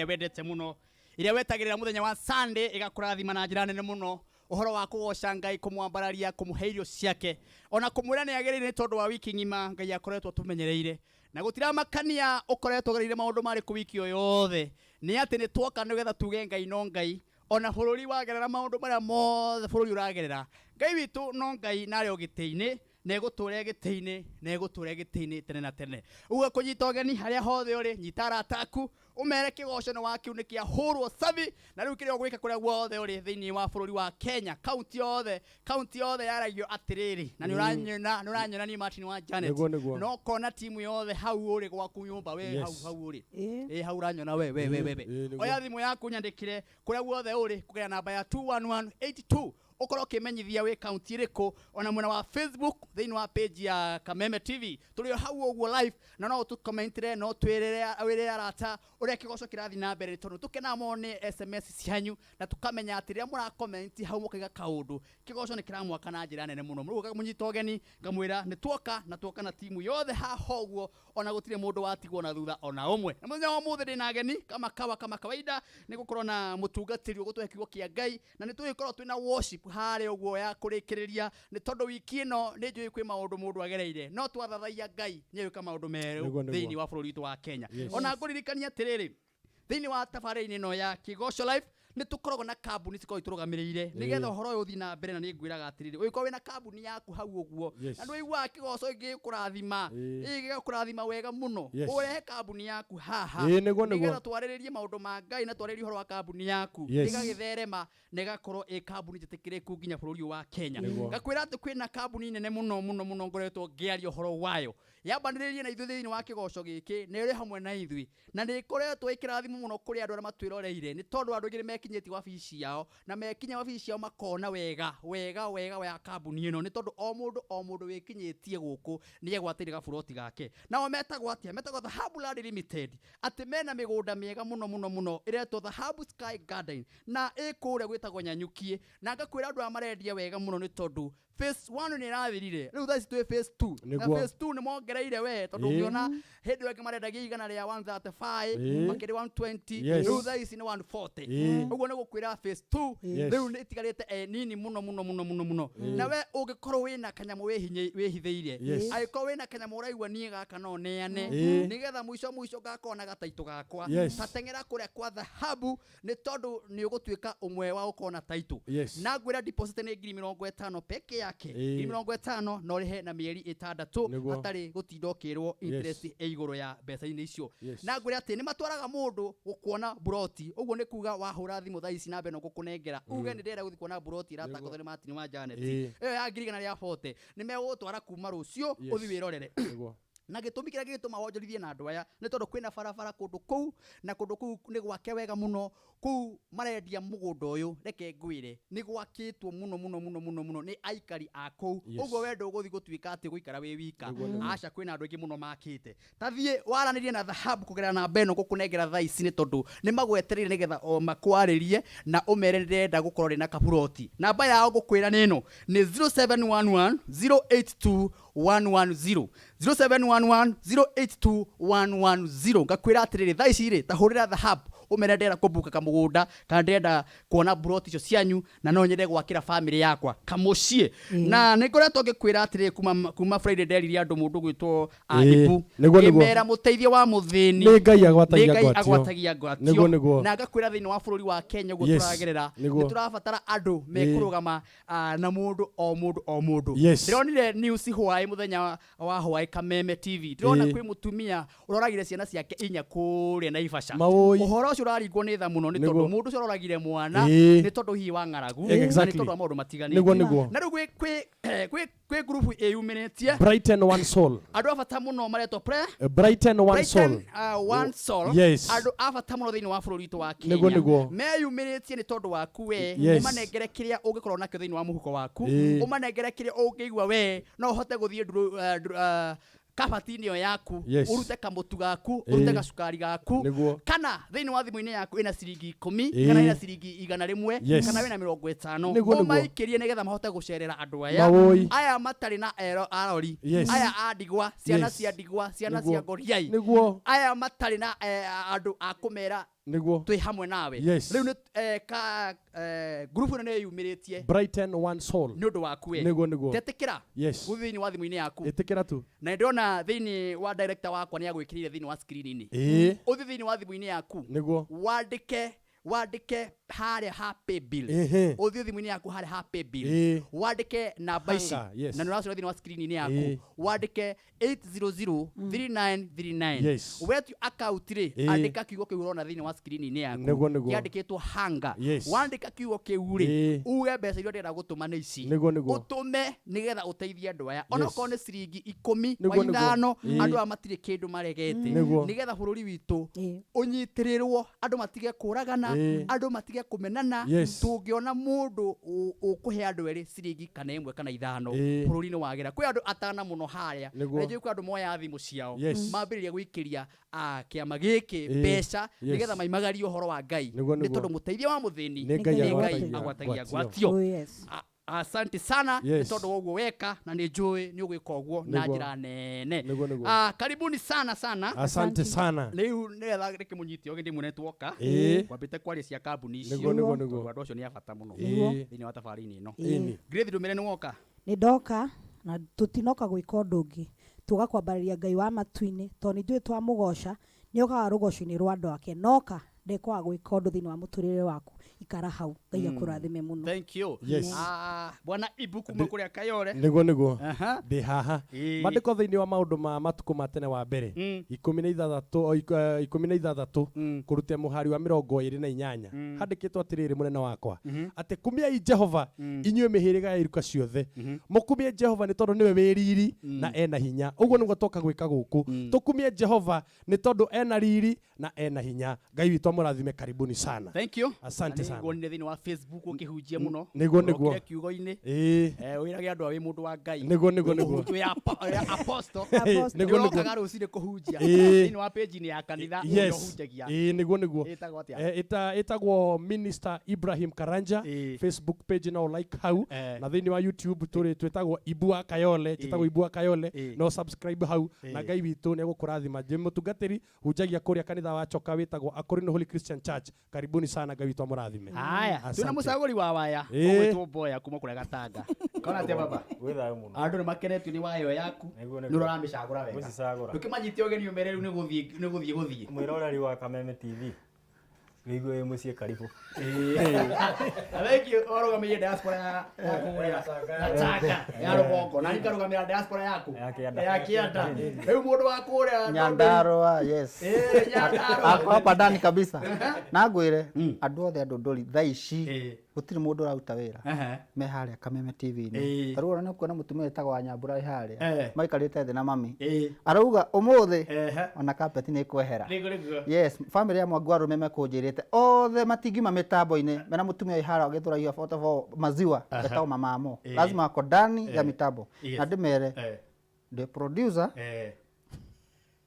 Wendete muno iria wetagĩrĩra mũthenya wa Sunday ĩgakũrathima na njĩra nene mũno, ũhoro wa kũgoca Ngai, kũmwambararia, kũmũhe irio ciake, ona kũmwĩra nĩ agĩrĩire, nĩ tondũ wa wiki ng'ima Ngai akoretwo tũmenyereire na gũtiramakania ũkoretwo ũgereire maũndũ marĩkũ wiki o yothe, nĩ atĩ nĩ twoka nĩgetha tuge Ngai no Ngai. Ona bũrũri wagerera maũndũ marĩa mothe bũrũri ũragerera, Ngai witũ no Ngai na arĩ o gĩtĩ-inĩ, na egũtũra e gĩtĩ-inĩ, na egũtũra e gĩtĩ-inĩ tene na tene. Ũguo kũnyita ũgeni harĩa hothe ũrĩ, nyita arata aku, ũmere kĩgoco nĩ wakiu nĩ kĩahũrwo cabi, na rĩu kĩrĩa ũgwĩka kũrĩa guothe ũrĩ thĩinĩ wa bũrũri wa Kenya, kaunti yothe, kaunti yothe yaragio atĩrĩrĩ, na nĩ ũranyona, nĩ ũranyona niĩ Martin wa Janet, Nĩguo, nĩguo. na ũkona timu yothe hau ũrĩ gwaku nyũmba, we Yes. hau hau ũrĩ. Ĩĩ. Ĩ hau ũranyona we we we we we. Ĩĩ, nĩguo. Oya thimũ yaku nyandĩkĩre kũrĩa guothe ũrĩ kũgerera namba ya 21182 ũkorwo ũkĩmenyithia wĩ kaunti ĩrĩkũ, ona mwena wa Facebook thĩinĩ wa page ya Kameme TV tũrĩ o hau ũguo live, na no ũtũkomentire, no twĩrĩre wĩre arata ũrĩa kĩgoco kĩrathiĩ na mbere, tondũ tũkenaga mũno nĩ SMS cianyu, na tũkamenya atĩ rĩrĩa mũrakomenti hau mũkaiga kaũndũ, kĩgoco nĩ kĩramwaka na njĩra nene mũno. Rĩu ngamũnyita ũgeni ngamwĩra nĩ tuoka, na tuoka na timu yothe haha ũguo, ona gũtirĩ mũndũ watigwo na thutha ona ũmwe. Na mũthenya wa ũmũthĩ ndĩna ageni kama kawa kama kawaida, nĩ gũkorwo na mũtungatĩri ũgũtũhe kiugo kĩa Ngai, na nĩ tũgĩkorwo twĩna worship harĩa ũguo ya kũrĩkĩrĩria, nĩ tondũ wiki ĩno nĩ njũĩ kwĩ maũndũ mũndũ agereire, no twathathaia Ngai nĩ agwĩka maũndũ merũ Nĩguo, nĩguo. thĩinĩ wa bũrũri witũ wa Kenya. Yes. Ona ngũririkania atĩrĩrĩ, thĩinĩ wa tabarĩra-inĩ ĩno ya Kĩgoco Live nĩ tũkoragwo na kambuni cikoragwo itũrũgamĩrĩire nĩgetha ũhoro ũyũ ũthiĩ na mbere, na nĩ ngwĩraga atĩrĩrĩ, ũngĩkorwo wĩna kambuni yaku hau ũguo Yes. na nĩũiguaga kĩgoco gĩgĩkũrathima, gĩgakũrathima wega mũno, Yes. ũrehe kambuni yaku haha Ĩĩ, nĩguo, nĩguo. nĩgetha twarĩrĩrie maũndũ ma Ngai na twarĩrĩrie ũhoro wa kambuni yaku, Yes. ĩgagĩtherema na ĩgakorwo ĩ kambuni njĩtĩkĩrĩku nginya bũrũri ũyũ wa Kenya. Nĩguo. Ngakwĩra atĩ kwĩna kambuni nene mũno mũno mũno ngoretwo ngĩaria ũhoro wayo, yambanĩrĩrie na ithuĩ thĩinĩ wa kĩgoco gĩkĩ, na ĩrĩ hamwe na ithuĩ, na nĩ ĩkoretwo ĩkĩrathimwo mũno kũrĩ andũ arĩa matwĩroreire, nĩ tondũ andũ aingĩ nĩ mekinyĩtie wabici ciao, na mekinya wabici ciao makona wega wega wega wa kambuni ĩno, nĩ tondũ o mũndũ o mũndũ wĩkinyĩtie gũkũ nĩ egwatĩire gaburoti gake. Nao metagwo atĩa? Metagwo Dhahabu Land Limited, atĩ mena mĩgũnda mĩega mũno mũno mũno ĩretwo Dhahabu Sky Garden, na ĩ kũrĩa gwĩtagwo Nyanyukie, na ngakwĩra andũ aya marendia wega mũno, nĩ tondũ phase 1 nĩ ĩrathirire, rĩu thaa ici twĩ phase 2, na Nĩguo. phase 2 nĩ mongereire we, tondũ Ĩĩ. ũngĩona hĩndĩ ĩyo ĩngĩ marendagia igana rĩa 135, Ĩĩ. makĩrĩ 120, Yes. rĩu thaa ici nĩ 140. Ĩĩ. Ũguo nĩ gũkwĩra phase 2 Yes. rĩu nĩ ĩtigarĩte nini mũno mũno mũno mũno mũno, na we ũngĩkorwo wĩna kanyamũ wĩhithĩire, Yes. angĩkorwo wĩna kanyamũ ũraigua niĩ gaka no neane Ĩĩ. nĩgetha mũico mũico ngakorwo na gataitũ gakwa, Yes. tateng'era kũrĩa kwa Dhahabu, nĩ tondũ nĩ ũgũtuĩka ũmwe wa gũkorwo na taitũ. Yes. Na ngwĩra deposit nĩ 50,000 peke yake, Ĩĩ. 50,000, na ũrĩhe na mĩeri 6 Nĩguo. hatarĩ gũtinda ũkĩrwo interest ĩ igũrũ ya mbeca-inĩ icio. Yes. Na ngwĩra atĩ nĩ matwaraga mũndũ gũkuona buroti, ũguo nĩ kuga wahũra thimũ thaa ici namba ĩno ngũkũnengera, uge nĩ ndĩrenda gũthiĩ kuona buroti ĩratangathwo nĩ Martin wa Janet, Ĩĩ. ĩyo ya 140,000, nĩ megũgũtwara kuma rũciũ Yes. ũthiĩ wĩrorere. Nĩguo. Na gĩtũmi kĩrĩa gĩgĩtũma wonjorithie na andũ aya nĩ tondũ kwĩna barabara kũndũ kũu, na kũndũ kũu nĩ gwake wega mũno, kũu marendia mũgũnda ũyũ, reke ngwĩre nĩ gwakĩtwo mũno mũno mũno mũno mũno nĩ aikari a kũu. Yes. Ũguo we ndũgũthiĩ gũtuĩka atĩ gũikara wĩ wika, Nĩguo, nĩguo. aca, kwĩna andũ aingĩ mũno makĩte. Tathiĩ waranĩrie na Dhahabu kũgerera namba ĩno ngũkũnengera thaa ici, nĩ tondũ nĩ magwetereire nĩgetha o makwarĩrie na ũmere ndĩrenda gũkorwo ndĩna kaburoti. Namba yao ngũkwĩra nĩ ĩno, nĩ 0711 082 110, 0711 082 110. Ngakwĩra atĩrĩrĩ, thaa ici rĩ, ta hũrĩra Dhahabu ũmere ndĩrenda kũmbuka kamũgũnda, kana ndĩrenda kuona buroti icio cianyu, na no nyende gwakĩra bamĩrĩ yakwa kamũciĩ. Na nĩ ngoretwo ngĩkwĩra atĩrĩrĩ, kuma Friday nderire andũ mũndũ gwĩtwo Adibu, Nĩguo, nĩguo. ngĩmera mũteithio wa mũthĩni Nĩ Ngai agwatagia nĩ Ngai ngwatio. agwatagia ngwatio. Nĩguo, nĩguo. Na ngakwĩra thĩinĩ wa bũrũri wa Kenya ũguo Yes. tũragerera, Nĩguo. nĩ tũrabatara andũ mekũrũgama na mũndũ o mũndũ o mũndũ. Yes. Ndĩronire news hwaĩ mũthenya wa hwaĩ Kameme TV, ndĩrona Ĩĩ. kwĩ mũtumia ũroragire ciana ciake inya kũrĩa Naivasha. Maũi. Ũhoro ũcio ũraringwo nĩ tha mũno, nĩ tondũ Nĩguo. mũndũ ũcio ũroragire mwana Ĩĩ. nĩ tondũ hihi wa ng'aragu, na nĩ Exactly. tondũ wa maũndũ matiganĩte. Nĩguo, nĩguo. Na rĩu kwĩ ngurubu ĩyumĩrĩtie Brighten one soul. andũ a bata mũno maretwo pre Brighten one soul. Brighton, one soul. Yes. Andũ a bata mũno thĩinĩ wa bũrũri witũ wa Kenya Nĩguo, nĩguo. meyumĩrĩtie nĩ tondũ waku we, Yes. ũmanengere kĩrĩa ũngĩkorwo nakĩo thĩinĩ wa mũhuko waku, Ĩĩ. ũmanengere kĩrĩa ũngĩigua we no ũhote gũthiĩ kabati-inĩ ĩyo yaku, Yes. ũrute kamũtu gaku, Ĩĩ. ũrute gacukari gaku, Nĩguo. kana thĩinĩ wa thimũ-inĩ yaku ĩna ciringi 10, Ĩĩ. kana ĩna ciringi 100, Yes. kana wĩna 50, Nĩguo, nĩguo. ũmaikĩrie nĩgetha mahote gũcerera andũ aya Maũi. aya matarĩ na arori, Yes. aya a ndigwa, ciana Yes. cia ndigwa, ciana Nĩguo. cia ngoriai, Nĩguo. aya matarĩ na andũ a kũmera Nĩguo. twĩ hamwe nawe. Yes. Rĩu nĩ ka ngurubu ĩno nĩ yumĩrĩtie Brighten one soul. nĩ ũndũ waku we. Nĩguo, nĩguo. Tetĩkĩra Yes. gũthiĩ thĩinĩ wa thimũ-inĩ yaku. Ĩtĩkĩra tu. Na ndĩrona thĩinĩ wa director wakwa nĩ agwĩkĩrĩire thĩinĩ wa screen-inĩ. Ĩĩ. Ũthiĩ thĩinĩ wa thimũ-inĩ yaku, Nĩguo. wandĩke Wandĩke harĩa ha paybill. Ehe. Ũthiĩ thimũ-inĩ yaku harĩa ha paybill. Wandĩke namba ici. Hanga, yes. Na nĩ ũracora thĩinĩ wa screen-inĩ yaku. Wandĩke 8003939. Wetio account rĩ, andĩka kiugo kĩu ũrona thĩinĩ wa screen-inĩ yaku. Nĩguo, nĩguo. Kĩandĩkĩtwo hanga. Wandĩka kiugo kĩu rĩ, uge mbeca iria ũrenda gũtũma nĩ ici. Nĩguo, nĩguo. Ũtũme nĩgetha ũteithie andũ aya. Onokorwo nĩ ciringi 10 wa Nĩguo, nĩguo. 5, andũ aya matirĩ kĩndũ maregete. Nĩgetha bũrũri witũ ũnyitĩrĩrwo, andũ matige kũragana, andũ matige kũmenana. Tũngĩona mũndũ ũkũhe andũ erĩ ciringi kana 1 kana 5, bũrũri nĩ wagĩra. Kwĩ andũ atana mũno harĩa. Na njũĩ kwĩ andũ moya thimũ ciao, mambĩrĩria gũikĩria kĩama gĩkĩ mbeca nĩgetha maimagarie ũhoro wa Ngai. Nĩguo, Nĩ nĩguo. tondũ mũteithia wa mũthĩni Nĩ Ngai nĩ Ngai agwatagia agwatagia ngwatio. ngwatio. Oh, yes. Asante sana nĩ tondũ wa ũguo weka, na nĩ njũĩ nĩ ũgwĩka ũguo na Nĩguo. njĩra nene. Nĩguo, nĩguo. Karibuni sana sana. Asante sana. Rĩu nĩgetha rĩkĩmũnyite ũgĩ ndĩmwĩre tuoka. Kwambĩte kwaria cia kambuni icio. Nĩguo, nĩguo, nĩguo. Tondũ andũ acio nĩ a bata mũno. Thĩinĩ wa tabarĩra-inĩ ĩno. Grace, ndũmĩre nĩ woka? Nĩ ndoka na tũtinoka gwĩka ũndũ ũngĩ. Tũga kwambarĩria Ngai wa matu-inĩ, tondũ nĩ ithuĩ twamũgoca, nĩ okaga rũgoco-inĩ rwa andũ ake. Noka ndekwaga gwĩka ũndũ thĩinĩ wa mũtũrĩre waku. Ikara hau, Ngai akũrathime mũno. Thank you. Yes. Bwana Ibu kuma kũrĩa Kayore. Nĩguo, nĩguo. Aha. Ndĩ haha. Maandĩko thĩinĩ wa maũndũ ma matukũ ma tene wa mbere. 16, o, 16, kũruta mũhari wa 28. Handĩkĩtwo atĩrĩrĩ, mũnene wakwa. Atĩ kumiai Jehova, inyuĩ mĩhĩrĩga ya iruka ciothe. Mũkumie Jehova nĩ tondũ nĩwe wĩ riri na ena hinya. Ũguo nĩguo twoka gwĩka gũkũ. Tũkumie Jehova nĩ tondũ ena riri na ena hinya. Ngai witũ amũrathime, karibuni sana. Thank you. Asante Na sana. nĩnguonire thĩinĩ wa Facebook ũkĩhunjia mũno. Nĩguo, nĩguo. Ũrokire kiugo-inĩ. Wĩrage andũ a wĩ mũndũ wa Ngai. Nĩguo, nĩguo, nĩguo. Wĩ apostle. Apostle. Nĩguo, nĩguo. Nĩũrokaga rũcinĩ kũhunjia. Thĩinĩ wa page-inĩ ya kanitha ũrĩa ũhunjagia. Nĩguo, nĩguo. Ĩtagwo atĩa? Ĩtagwo Minister Ibrahim Karanja. Facebook page no like hau. Na thĩinĩ wa YouTube tũrĩ twĩtagwo Ibu wa Kayole, njĩtagwo Ibu wa Kayole. No subscribe hau. Na Ngai witũ nĩ egũkũrathima. Ndĩ mũtungatĩri, hunjagia kũrĩa kanitha wa Choka wĩtagwo Akorino Holy Christian Church. Karibuni sana, Ngai witũ amũrathime. Haya, Asante. twĩna mũcagũri wa waya, ũgwĩtwo Mboya kuma kũrĩa Gatanga. Kona atĩa baba? Gwĩ thayũ mũno. Andũ nĩ makenetio nĩ waya ĩyo yaku. Nĩguo, nĩguo. Nĩ ũramĩcagũra wega. Ngũcicagũra. Ndũkĩmanyite ũgeni ũmere rĩu nĩ gũthiĩ, nĩ gũthiĩ gũthiĩ. Mwĩroreri wa Kameme TV. Wĩigue wĩ mũciĩ karibu. Thank you. Ũrũgamĩrĩire diaspora ya kũrĩa Gatanga ya rũgongo. Na niĩ ngarũgamĩrĩra diaspora yaku. Ya kĩanda. Ya kĩanda. Rĩu mũndũ wa kũrĩa Nyandarua, yes. Nyandarua. Ako hapa ndani kabisa. Na ngwĩre andũ othe andũ ndũri thaa ici gũtirĩ mũndũ ũraruta wĩra. Me harĩa Kameme TV-inĩ. Ta rĩu ona nĩ ũkuona mũtumia wĩtagwo Wanyambura wĩ harĩa. Maikarĩte thĩ na mami. Arauga ũmũthĩ ona carpet nĩ ĩkwehera. Nĩguo, nĩguo. Yes, family ya Mwangi wa Arũme mekũnjĩrĩte othe matingiuma mĩtambo-inĩ mena mũtumia wĩ harĩa agĩthũragia photo maziwa etagwo mama Amo. Lazima wako ndani ya mitambo. Na ndĩmere the producer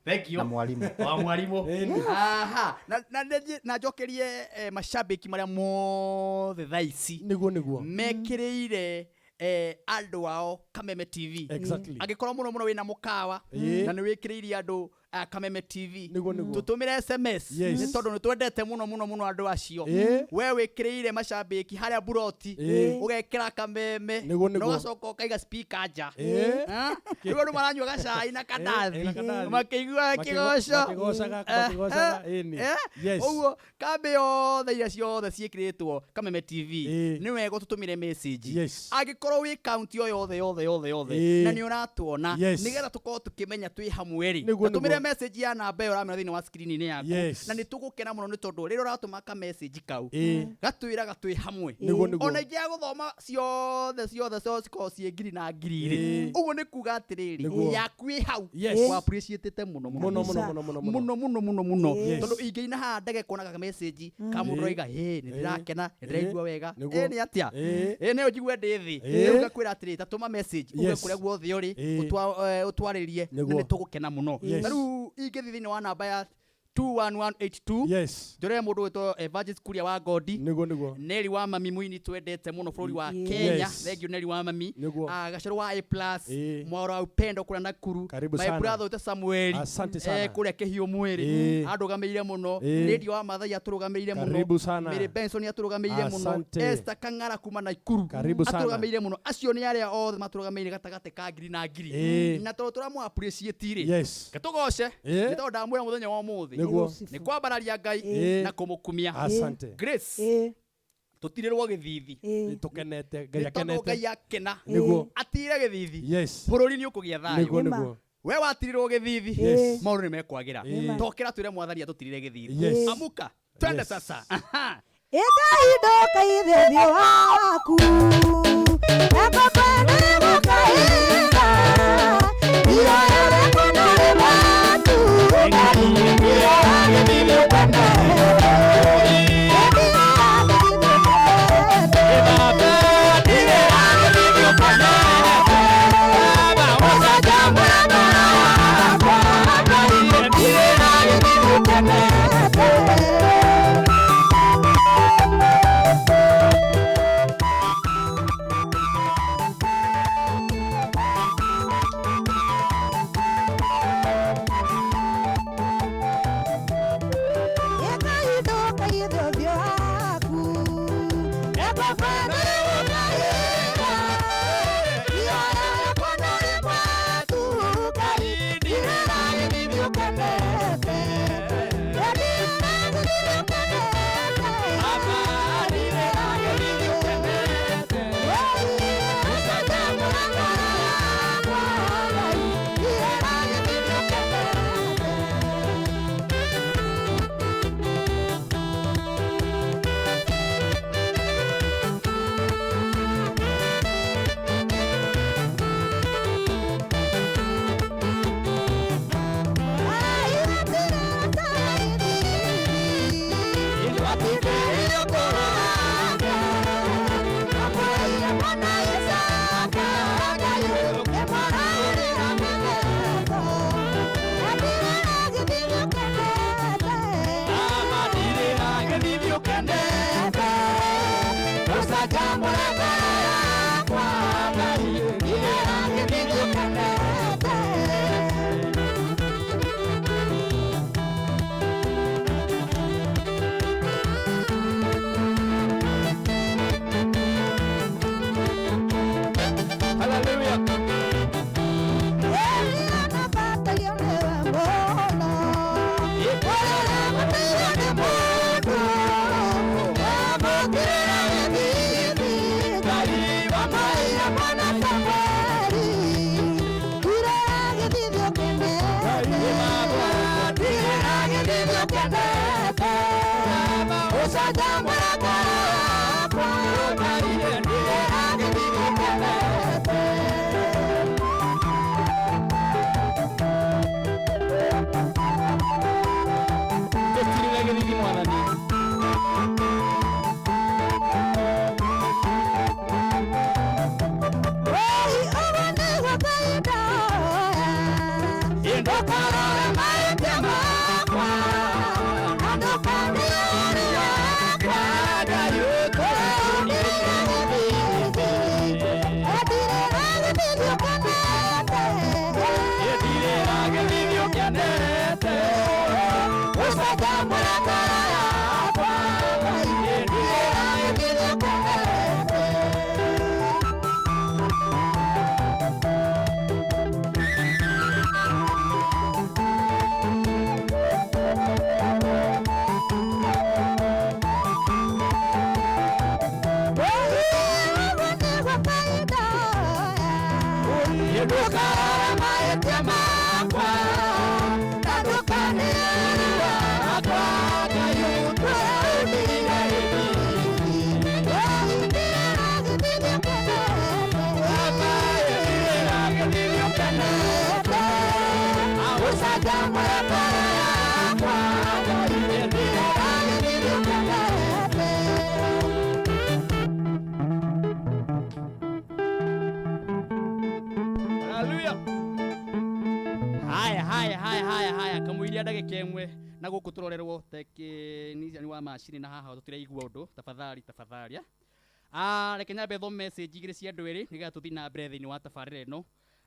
Thank you. na mwalimu. Wa mwalimu. Aha. Na, na, na, na njokerie mashabiki marĩa mothe thaa ici Nĩguo, nĩguo. mekĩrĩire andũ ao Kameme TV. Exactly. Angĩkorwo mũno mũno wĩna mũkawa na nĩ wĩkĩrĩire andũ Kameme TV. Nĩguo, nĩguo. Tũtũmĩre SMS. Nĩ tondũ nĩ twendete mũno mũno mũno andũ acio. We wĩkĩrĩire mashabiki harĩa buroti, ũgekĩra Kameme, Nĩguo, na nĩguo. ũgacoka ũkaiga speaker nja. Rĩu andũ maranyua gacai na kandathi. Na kandathi. Makĩiguaga kĩgoco. Makĩgocaga, makĩgocaga, ĩni. Yes. Ũguo kambĩ yothe iria ciothe ciĩkĩrĩtwo Kameme TV, nĩ wega ũtũtũmĩre message. Angĩkorwo wĩ kaunti o yothe yothe yothe yothe na nĩ ũratuona, nĩgetha tũkorwo tũkĩmenya twĩ hamwe rĩ, Nĩguo, tũtũmĩre nĩguo. message ya namba ĩyo ũramĩona thĩinĩ wa screen-inĩ yaku. Na nĩ tũgũkena mũno nĩ tondũ rĩrĩa ũratũma ka message kau gatwĩraga twĩ hamwe. Nĩguo, nĩguo. Ona ingĩaga gũthoma ciothe ciothe ciothe cikorwo ciĩ ngiri na ngiri rĩ, ũguo nĩ kuga atĩrĩrĩ, yaku ĩ hau. Yes. Wa appreciate mũno mũno Mũno, mũno. mũno, mũno, mũno, mũno. Mũno, mũno, mũno, mũno. Yes. Tondũ ingĩina haha ndege kuona ka message ka mũndũ ũroiga, hĩ, nĩ ndĩrakena, nĩ ndĩraigua wega. Nĩguo. Nĩ atĩa? Nĩyo njigue ndĩ thĩ. Rĩu ngakwĩra atĩrĩrĩ, ta tũma message, uge kũrĩa guothe ũrĩ, ũtwarĩrie, na Nĩguo. nĩ tũgũkena mũno. Yes. Na rĩu ingĩthiĩ thĩinĩ wa namba ya 21182. Yes. Njorere mũndũ wĩtwo Evangelist Kuria wa Godi. Nĩguo, nĩguo. Neri wa mami muini twendete mũno bũrũri wa Yes. Kenya. Yes. Thank you Neri wa mami. Nĩguo. Gacoro wa A plus. Mwaro wa Upendo kũrĩa Nakuru. Karibu My sana. brother wĩtwo Samueli. Asante sana. Kũrĩa Kĩhiũ mwĩrĩ. Andũgamĩire mũno. Radio wa Mathai atũrũgamĩire mũno. Karibu sana. Mary Benson atũrũgamĩire mũno. Asante. Esther Kang'ara kuma Nakuru. Karibu sana. Atũrũgamĩire mũno. Acio nĩ arĩa othe matũrũgamĩire gatagatĩ ka ngiri na ngiri. Ĩĩ. Na tondũ tũramũ appreciate rĩ. Yes. Reke tũgoce. Ĩĩ. Nĩ tondũ ndamwĩra mũthenya wa ũmũthĩ. Nĩguo. Nĩ kwambararia Ngai Ĩĩ. na kũmũkumia. Asante. Grace, Ĩĩ. tũtirĩrwo gĩthithi. Ĩĩ. Tũkenete Ngai Nĩ tondũ akenete. Ngai akena Nĩguo. atire gĩthithi, Yes. bũrũri nĩ ũkũgĩa thayũ. Nĩguo Nĩma. nĩguo. We watirĩrwo gĩthithi, Yes. maũndũ nĩ mekwagĩra. Ĩĩ. Tokĩra twĩre mwathani atũtirĩre gĩthithi. Yes. Amuka twende Yes. sasa. Aha. Ĩkahinda ũkaithia ũthiũ waku Tũtirĩre gĩthithi mwathani. Hallelujah. Haya haya haya haya haya kamũiria ndagĩka ĩmwe na gũkũ tũrorerwo technician wa macini na haha tũtiraigua ũndũ, tafadhali tafadhali. Ah, reke nyambe thome message igĩrĩ cia andũ erĩ nĩgetha tũthiĩ na mbere thĩinĩ wa tabarĩra ĩno.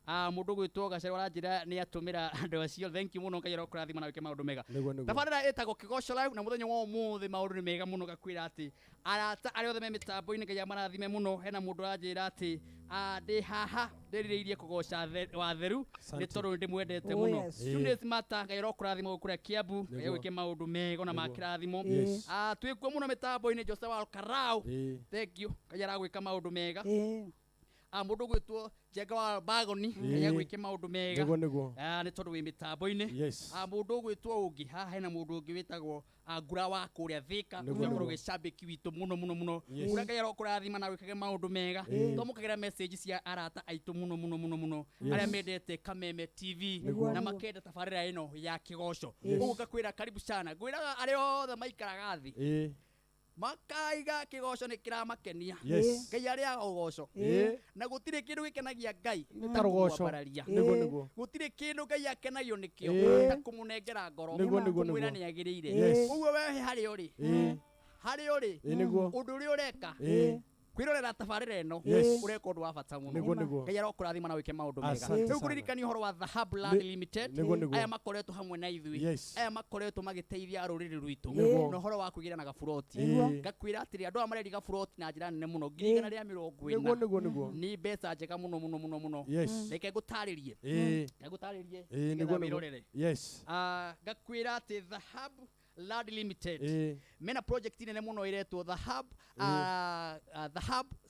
Mũndũ gwĩtwo Gacere aranjĩra nĩ atũmĩra andũ acio. Thank you mũno, Ngai arokũrathima na wĩke maũndũ mega. Nĩguo nĩguo. Tabarĩra ĩtagwo Kĩgoco Live, na mũthenya wa ũmũthĩ maũndũ nĩ mega mũno. Ngakwĩra atĩ arata arĩa othe me mĩtambo-inĩ, Ngai amarathime mũno. Hena mũndũ aranjĩra atĩ ndĩ haha ndĩrirĩirie kũgoca watheru nĩ Asante. tondũ nĩ ndĩmwendete Oh, mũno. yes. Eunice Mata, Ngai arokũrathima gũkũrĩa Kiambu. Ngai Nĩguo. agwĩke maũndũ mega ona ma Nĩguo. kĩrathimo. Yes. Twĩkuo mũno mĩtambo-inĩ, Jose wa Karau, thank you, Ngai aragwĩka maũndũ mega. Mũndũ gwĩtwo Njenga wa Bagoni, Ngai agwĩke maũndũ mega. Nĩguo nĩguo. Nĩ tondũ wĩ mĩtambo-inĩ. Yes. Mũndũ ũgwĩtwo ũngĩ haha, hena mũndũ ũngĩ wĩtagwo Ngura wa kũrĩa Thĩka, Nĩguo, ũcio akorwo nĩguo. gĩcambĩki witũ mũno mũno mũno. Yes. Ngura, Ngai arokũrathima na gwĩkage maũndũ mega. Twamũkagĩra message cia arata aitũ mũno mũno mũno mũno, arĩa mendete Kameme TV Nĩguo. na makenda tabarĩra ĩno ya Kĩgoco. Yes. Ũguo ngakwĩra karibu sana. Ngwĩraga arĩa othe maikaraga thĩ makaiga kĩgoco nĩ kĩramakenia. Yes. Ngai arĩaga ũgoco, na gũtirĩ kĩndũ gĩkenagia Ngai Nĩ ta rũgoco. kũmwambararia. Nĩguo nĩguo. Gũtirĩ kĩndũ Ngai akenagio nĩkĩo ta kũmũnengera ngoro, Nĩguo nĩguo kũmwĩra nĩguo. nĩ agĩrĩire. Yes. Ũguo we harĩa ũrĩ, harĩa ũrĩ, Nĩguo. ũndũ ũrĩa ũreka, kwĩrorera tabarĩra ĩno, Yes. ũreka ũndũ wa bata mũno. Nĩguo nĩguo. Ngai arokũrathima na wĩke maũndũ mega. Asante Rĩu sana. kũririkania ũhoro wa Dhahab Land Limited, Nĩguo nĩguo. aya makoretwo hamwe na ithuĩ, Yes. aya makoretwo magĩteithia rũrĩrĩ rwitũ Nĩguo. na ũhoro wa kwĩgĩra na gaburoti. Ngakwĩra atĩrĩ, andũ aya marendi gaburoti na njĩra nene mũno, 140,000. Nĩguo nĩguo nĩguo. Nĩ mbeca njega mũno mũno mũno mũno. Yes. Reke ngũtarĩrie. Reke ngũtarĩrie nĩgetha Nĩguo nĩguo. wĩrorere. Yes. Ngakwĩra atĩ Dhahab Land Limited mena project nene mũno ĩretwo Dhahab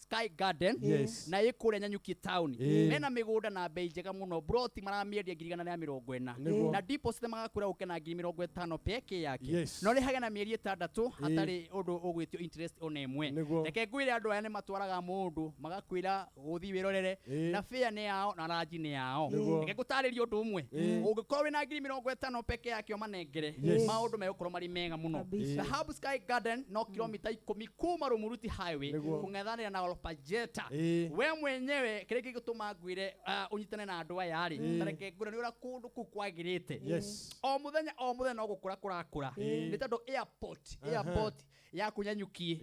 Sky Garden, Yes. na ĩ kũrĩa Nanyuki town. Mena mĩgũnda na bei njega mũno. Broti maramĩendia 140,000, Nĩguo. na deposit magakwĩra ũke na 50,000 peke yake. Yes. No rĩhage na mĩeri 6 hatarĩ ũndũ ũgwĩtio interest ona ĩmwe. Nĩguo. Reke ngwĩre, andũ aya nĩ matwaraga mũndũ magakwĩra gũthiĩ wĩrorere, na fare nĩ yao na ranji nĩ yao. Nĩguo. Reke ngũtarĩrie ũndũ ũmwe. Ũngĩkorwo wĩna 50,000 peke yake ũmanengere, Yes. maũndũ megũkorwo marĩ mega mũno. Kabisa. Dhahab Sky Garden no kilomita 10 kuma Rumuruti Highway, Nĩguo. kũng'ethanĩra na Olpajeta. We mwenyewe kĩrĩa gĩgũtũma ngwĩre ũnyitane na andũ aya rĩ, ta reke ngwĩre nĩ ũrĩa kũndũ kũu kwagĩrĩte. Yes. O mũthenya o mũthenya no gũkũra kũrakũra, nĩ tondũ airport ya Kũnyanyuki,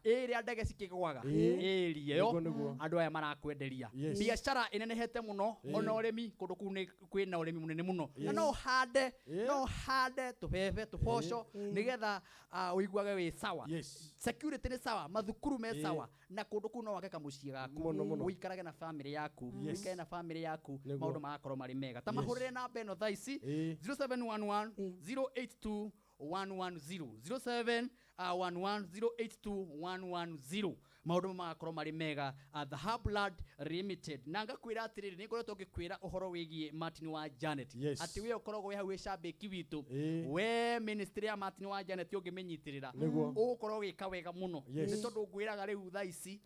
ĩrĩa ndege cikĩgwaga, ĩria ĩyo, Nĩguo, nĩguo. andũ aya marakwenderia. Yes. Biacara ĩnenehete mũno, ona ũrĩmi kũndũ kũu nĩ kwĩna ũrĩmi mũnene mũno, na no ũhande, no ũhande tũbebe, tũboco, nĩgetha ũiguage wĩ sawa. Yes. Security nĩ sawa, mathukuru me sawa, na kũndũ kũu no wake kamũciĩ gaku, Mũno, mũno. ũikarage na family yaku, Yes. ũikare na family yaku. Nĩguo. Maũndũ magakorwo marĩ mega. Ta Yes. mahũrĩre namba ĩno thaa ici, 0711 082 110, 07 11 082 110. Maũndũ magakorwo marĩ mega. Dhahab Land Limited. Na ngakwĩra atĩrĩrĩ, nĩ ngoretwo ngĩkwĩra ũhoro wĩgiĩ Martin wa Janet, Yes. atĩ we ũkoragwo wĩ hau wĩ cambĩki witũ, we ministry ya Martin wa Janet ũngĩmĩnyitĩrĩra, Nĩguo. ũgũkorwo ũgĩka wega mũno. Yes. Nĩ tondũ ngwĩraga rĩu thaa ici,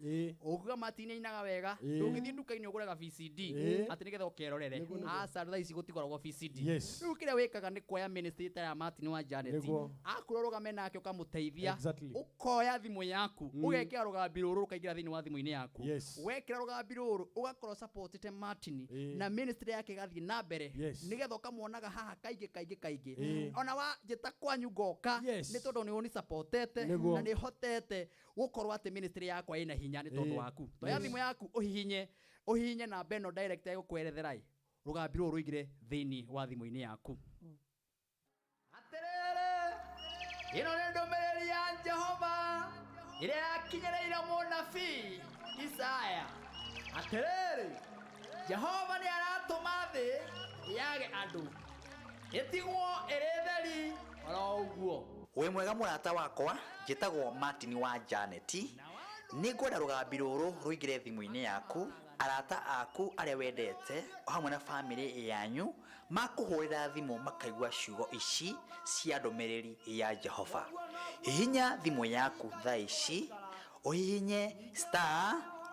ũngiuga Martin ainaga wega, ndũngĩthiĩ nduka-inĩ ũgũre VCD atĩ nĩgetha ũkerorere. Aca, thaa ici gũtikoragwo VCD. Yes. Rĩu kĩrĩa wĩkaga nĩ kuoya ministry ta ya Martin wa Janet, Nĩguo. akwĩra ũrũgame nake, ũkamũteithia. Exactly. Ũkoya thimũ yaku, ũgekĩra rũgambi rũrũ, rũkaingĩra thĩinĩ wa thimũ-inĩ yaku. Yes. Wekĩra rũgambi rũrũ, ũgakorwo supportĩte Martin na ministry yake ĩgathiĩ na mbere, nĩgetha ũkamwonaga haha kaingĩ kaingĩ kaingĩ. Ona wa njĩta kwanyu ngoka, nĩ tondũ nĩ ũnisupportete, Nĩguo. na nĩ hotete gũkorwo atĩ ministry yakwa ĩna hinya nĩ tondũ waku. Toya thimũ yaku, ũhihinye namba ĩno direct ĩgũkwerethera ĩ rũgambi rũrũ rũingĩre thĩinĩ wa thimũ-inĩ yaku. Atĩrĩrĩ, ĩno nĩ ndũmĩrĩri ya Jehova ĩrĩa yakinyĩrĩire mũnabii Isaya. Atĩrĩrĩ, Jehova nĩ aratũma thĩ yage andũ, ĩtigwo ĩrĩ theri oro ũguo. Wĩ mwega mũrata wakwa, njĩtagwo Martin wa Janet. Nĩ ngwenda rũgambi rũrũ rũingĩre thimũ-inĩ yaku, arata aku arĩa wendete o hamwe na bamĩrĩ yanyu makũhũrĩra thimũ makaigua ciugo ici cia ndũmĩrĩri ya Jehova. Hihinya thimũ yaku thaa ici, ũhihinye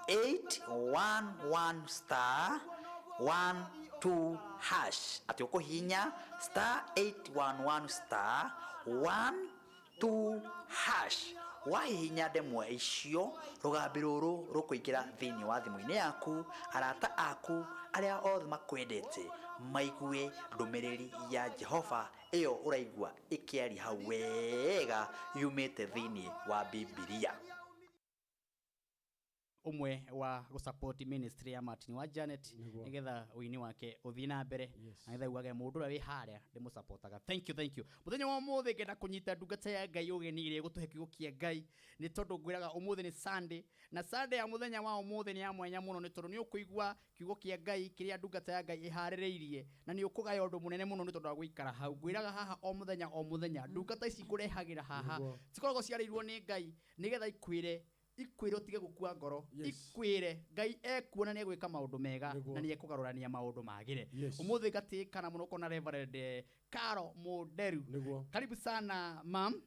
*811 *12 hash, atĩ ũkũhihinya *811 *12 hash. Wahihinya ndemwa icio, rũgambi rũrũ rũkũingĩra thĩinĩ wa thimũ-inĩ yaku, arata aku arĩa othe makwendete maigue ndũmĩrĩri ya Jehova ĩyo ũraigua ĩkĩaria hau wega yumĩte thĩinĩ wa Bibilia. Ũmwe wa gũ support ministry ya Martin wa Janet nigetha ũini wake ũthiĩ na mbere na nĩgetha ugage mũndũ ũrĩa wĩ harĩa ndĩmũsupportaga. Thank you, thank you. Mũthenya wa ũmũthĩ ngenda kũnyita ndungata ya Ngai ũgeni ĩrĩa ĩgũtũhe kiugo kĩa Ngai, nĩ tondũ ngwĩraga ũmũthĩ nĩ Sunday, na Sunday ya mũthenya wa ũmũthĩ nĩ ya mwanya mũno, nĩ tondũ nĩ ũkũigua kiugo kĩa Ngai kĩrĩa ndungata ya Ngai ĩharĩrĩirie, na nĩ ũkũgaya ũndũ mũnene mũno nĩ tondũ wa gũikara hau. Ngwĩraga haha o mũthenya o mũthenya, ndungata ici ngũrehagĩra haha cikoragwo ciarĩirwo nĩ Ngai nĩgetha ikwĩre ikwĩre ũtige gũkua ngoro, ikwĩre Ngai ekuo na nĩegwĩka maũndũ mega na nĩekũgarũrania maũndũ magĩre. Ũmũthĩ ngatĩĩkana mũno kuona Reverend Caro Mũnderu. Karibu sana mam.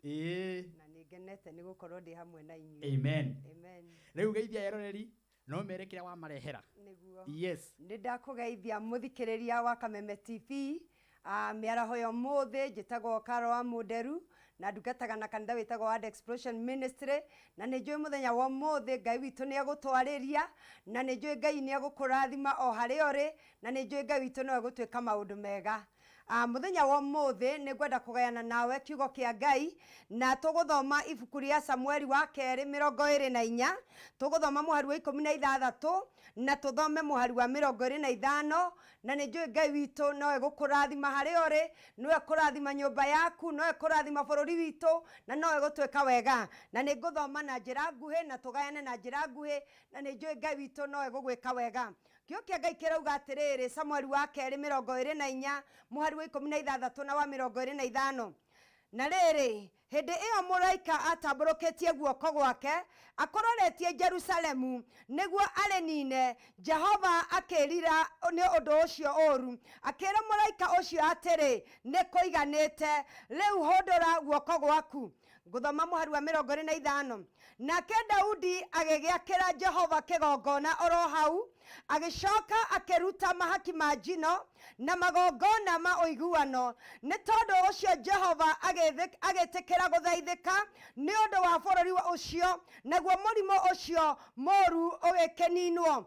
Ĩĩ. Na nĩ ngenete nĩ gũkorwo ndĩ hamwe na inyuĩ. Amen. Amen. Rĩu geithia eroreri no mere kĩrĩa wamarehera. Nĩguo. Yes. Nĩ ndakũgeithia mũthikĩrĩria wa Kameme TV. Mĩaraho ya ũmũthĩ njĩtagwo Caro wa Mũnderu na ndungataga na kanitha wĩtagwo Word Explosion Ministry, na nĩ njũĩ mũthenya wa ũmũthĩ Ngai witũ nĩ egũtwarĩria, na nĩ njũĩ Ngai nĩ egũkũrathima o harĩa ũrĩ, na nĩ njũĩ Ngai witũ no egũtwĩka maũndũ mega. Mũthenya wa ũmũthĩ nĩ ngwenda kũgayana nawe kiugo kĩa Ngai, na tũgũthoma ibuku rĩa Samueli wa kerĩ 24, tũgũthoma mũhari wa 16 na tũthome mũhari wa 25, na nĩ njũĩ Ngai witũ no egũkũrathima harĩa ũrĩ, no ekũrathima nyũmba yaku, no ekũrathima bũrũri witũ, na no egũtwĩka wega. Na nĩ ngũthoma na njĩra nguhĩ na tũgayane na njĩra nguhĩ, na nĩ njũĩ Ngai witũ no egũgwĩka wega. Kiugo kĩa Ngai kĩrauga atĩrĩrĩ, Samueli wa kerĩ 24 mũhari wa 16 na wa 25. Na rĩrĩ, hĩndĩ ĩyo mũraika atambũrũkĩtie guoko gwake akũroretie Jerusalemu nĩguo arĩnine, Jehova akĩĩrira nĩ ũndũ ũcio ũũru, akĩĩra mũraika ũcio atĩrĩ, nĩ kũiganĩte, rĩu hũndũra guoko gwaku. Ngũthoma mũhari wa 25. Nake Daudi agĩgĩakĩra Jehova kĩgongona oro hau, agĩcoka akĩruta mahaki ma njino na magongona ma ũiguano. Nĩ tondũ ũcio Jehova agĩtĩkĩra gũthaithĩka nĩ ũndũ wa bũrũri ũcio, naguo mũrimũ ũcio mũũru ũgĩkĩninwo,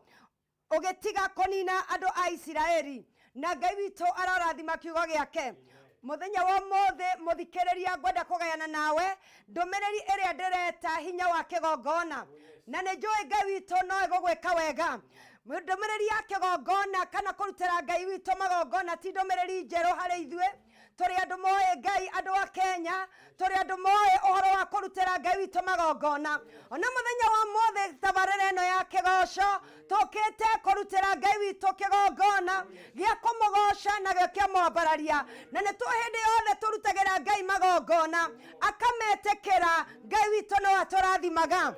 ũgĩtiga kũnina andũ a Isiraeli. Na Ngai witũ arorathima kiugo gĩake. Mũthenya wa ũmũthĩ mũthikĩrĩria, ngwenda kũgayana nawe ndũmĩrĩri ĩrĩa ndĩreta hinya wa kĩgongona, na nĩ njũĩ Ngai witũ no egũgwĩka wega. Ndũmĩrĩri ya kĩgongona kana kũrutĩra Ngai witũ magongona ti ndũmĩrĩri njerũ harĩ ithuĩ. Tũrĩ andũ moĩ Ngai, andũ a Kenya, tũrĩ andũ moĩ ũhoro wa kũrutĩra Ngai witũ magongona. Ona mũthenya wa ũmũthĩ tabarĩra ĩno ya kĩgoco tũkĩte kũrutĩra Ngai witũ kĩgongona gĩa kũmũgoca na gĩa kũmwambararia. Na nĩ tũ hĩndĩ yothe tũrutagĩra Ngai magongona akametĩkĩra, Ngai witũ no atũrathimaga.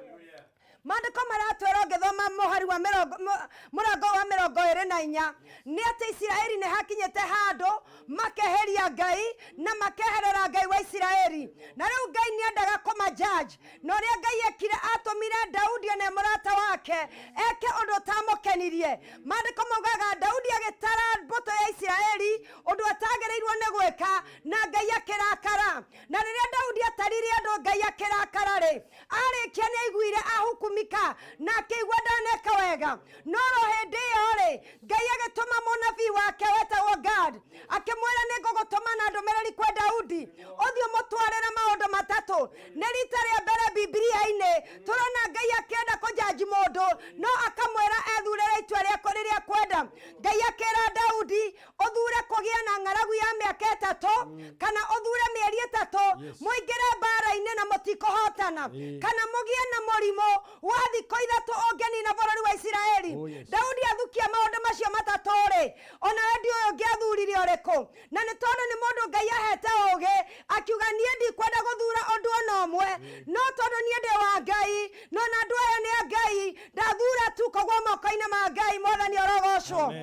Maandĩko maratwĩra ũngĩthoma mũhari wa mĩrongo, mũrango wa 24, nĩ atĩ Isiraeli nĩ hakinyĩte handũ makeheria Ngai na makeherera Ngai wa Isiraeli. Na rĩu Ngai nĩ endaga kũma judge. Na ũrĩa Ngai ekire, atũmire Daudi one mũrata wake eke ũndũ ũtamũkenirie. Maandĩko maugaga Daudi agĩtara mbũtũ ya Isiraeli ũndũ atagĩrĩirwo nĩ gwĩka, na Ngai akĩrakara. Na rĩrĩa Daudi atarire andũ Ngai akĩrakara rĩ, arĩkia nĩ aiguire ahukumika na akĩigua ndaneka wega. No ro hĩndĩ ĩyo rĩ, Ngai agĩtũma mũnabii wake wetagwo Gad, akĩmwĩra nĩ ngũgũtũma na ndũmĩrĩri kwĩ Daudi, ũthiĩ ũmũtwarĩre maũndũ matatũ. Nĩ rita rĩa mbere Bibilia-inĩ tũrona Ngai akĩenda kũjanji mũndũ, no akamwĩra ethurĩre itua rĩakwa rĩrĩa akwenda. Ngai akĩra Daudi, ũthure kũgĩa na ng'aragu ya mĩaka 3 kana ũthure mĩeri 3 mũingĩre mbara-inĩ na mũtikũhotana, kana mũgĩe na mũrimũ wa thikũ 3 ũngĩnina bũrũri wa Isiraeli. Daudi athukia maũndũ macio matatũ rĩ, onawe ndiũĩ ũngĩathurire ũrĩkũ. Na nĩ tondũ nĩ mũndũ Ngai ahete ũũgĩ, akiuga niĩ ndikwenda gũthura ũndũ ona ũmwe, no tondũ niĩ ndĩ wa Ngai, no na andũ aya nĩ a Ngai, ndathura tu kũgwa moko-inĩ ma Ngai. Mwathani arogocwo.